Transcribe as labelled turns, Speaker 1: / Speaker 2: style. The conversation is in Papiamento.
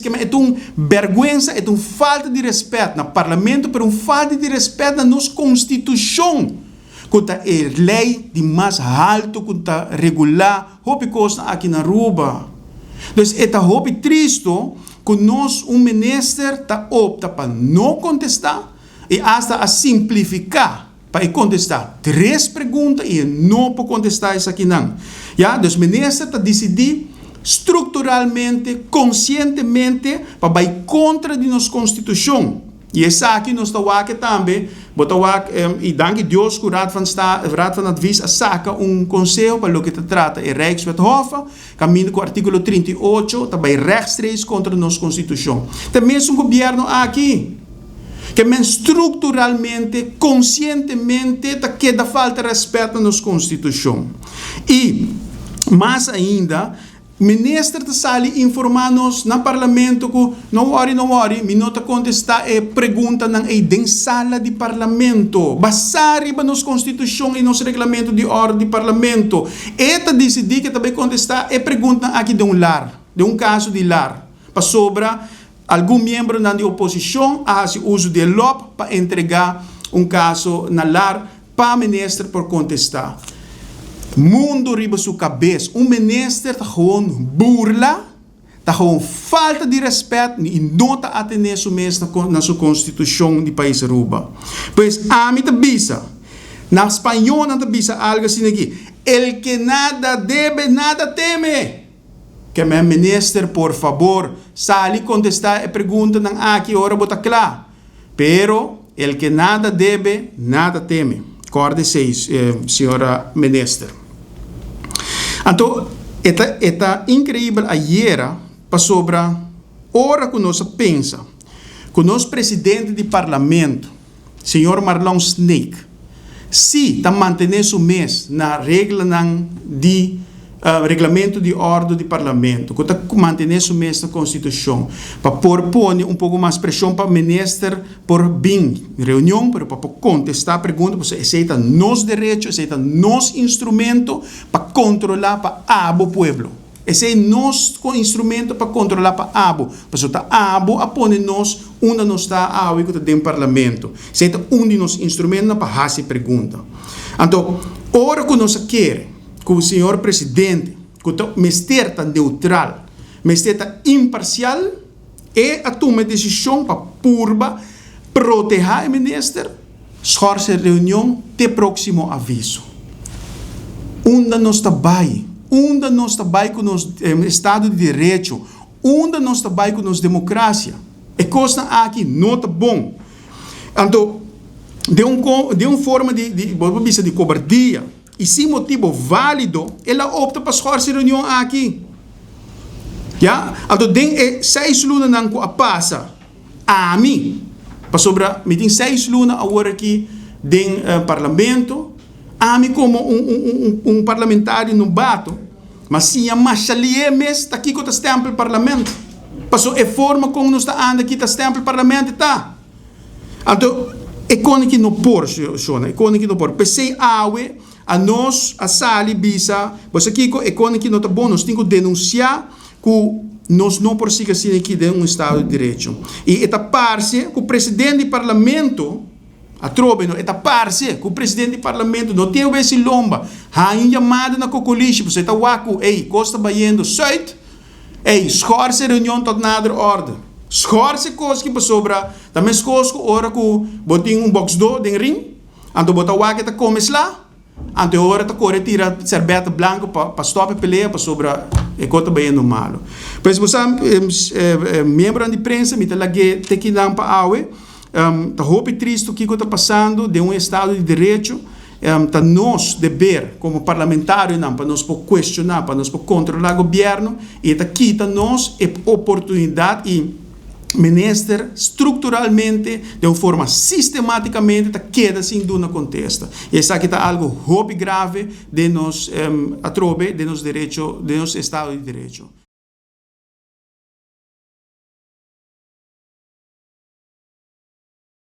Speaker 1: E ta un berguensa, e ta un falta di respet na Parlamento, pero un falta di respet na nos Constitucion, cu ta e ley di mas halto cu ta regula hopi cosnan aki na Aruba. Dus e ta hopi tristo cu nos un minister ta opta pa no contesta y hasta a simplifica pa e contesta tres pregunta y e no por contesta esakinan. Ya, dus minister ta dicidi structuralmente, conscientemente pa bay contra di nos Constitucion. Y esaki nos ta wak tambe, bo ta wak, y danki Dios cu Raad van Sta, Raad van Advies a saca un conseho pa loke ta trata e Rijkswet Hoffa, caminda cu articulo 38 ta bay rechtstreeks contra nos Constitucion. Ta mesun gobierno aki ke men structuralmente, conscientemente ta keda falta respet na nos Constitucion. Y mas ainda, minister ta sali informa nos na Parlamento cu no worry, no worry, mi no ta contesta e preguntanan ey den sala di Parlamento. Basa riba nos Constitucion y nos Reglamento di Orde di Parlamento. E ta dicidi cu ta bay contesta e preguntanan aki den un lar, den un caso di lar. Pasobra algun miembronan di oposicion a haci uso di e lop pa entrega un caso na lar pa minister por contesta. Mundo riba su cabes. Un minister ta gewoon burla, ta gewoon falta di respet y no ta atene su mes na su Constitucion di pais Aruba. Pues ami ta bisa, na spañol nan ta bisa algo asina aki, el que nada debe, nada teme. Ke men minister, por fabor, sali contesta e preguntanan aki ora bo ta cla. Pero el que nada debe, nada teme. Corda esey, señora minister. Anto, e ta increibel ayera pasobra ora cu nos a pensa cu nos presidente di Parlamento, señor Marlon Sneek, si ta mantene su mes na reglanan di Reglamento di Ordo di Parlamento, cu ta mantene su mes na Constitucion, pa por pone un poco mas presion pa minister por bin reunion, pero pa por contesta pregunta, pasobra esey ta nos derecho, esey ta nos instrumento pa controla pa abo pueblo. Esey nos instrumento pa controla pa abo, pasobra ta abo a pone nos unda nos ta awe cu ta den Parlamento. Esey ta un di nos instrumentonan pa haci pregunta. Anto, ora cu nos a kere cu señor presidente, cu ta mester ta neutral, mester ta imparcial, e a tuma e decision pa purba proteha e minister, schors e reunion te proximo aviso. Unda nos ta bay? Unda nos ta bay cu nos estado di derecho? Unda nos ta bay cu nos democracia? E cosnan aki no ta bon. Anto, den un den un forma di di bo por bisa di cobardia y sin motibo valido, el a opta pa schors e reunion aki. Ya, anto den e seis lunanan cu a pasa, ami, pasobra mi tin seis luna awor aki den Parlamento, ami como un un un parlamentario nobato, ma siña masha lié mes ta kico ta stempel Parlament. Paso e forma con nos ta anda aki ta stempel Parlament ta. Anto e con aki no por, shona, e con aki no por. P'esey awe a nos a sali bisa, bo sa kico, e con aki no ta bon, nos tin cu denuncia cu nos no por sigui asina aki den un estado di derecho. Y e ta parce cu presidente di Parlamento, atrobe no, e ta parce cu presidente di Parlamento no tin wesi lomba, haña un yamada na cocolishi, pasobra e ta wak cu, ey, cos ta bayendo zuid, ey, schors e reunion tot nader orde. Schors e cos ki pasobra ta mescos cu ora cu bo tin un boxdo den ring, anto bo ta wak e ta come sla, anto e ora ta core tira serbeta blanco pa stop e pelea pasobra e cos ta bayendo malo. Pues bo sa, miembronan di prensa, mi ta lag'é te kinan pa awe. Ta hopi tristo kiko ta pasando den un estado di derecho. Ta nos deber como parlamentarionan pa nos por cuestiona, pa nos por controla gobierno y e ta kita nos e oportunidad y minister structuralmente, den un forma sistematicamente ta keda sin duna contesta. Y esaki ta algo hopi grave den nos atrobe, den nos derecho, den nos estado di derecho.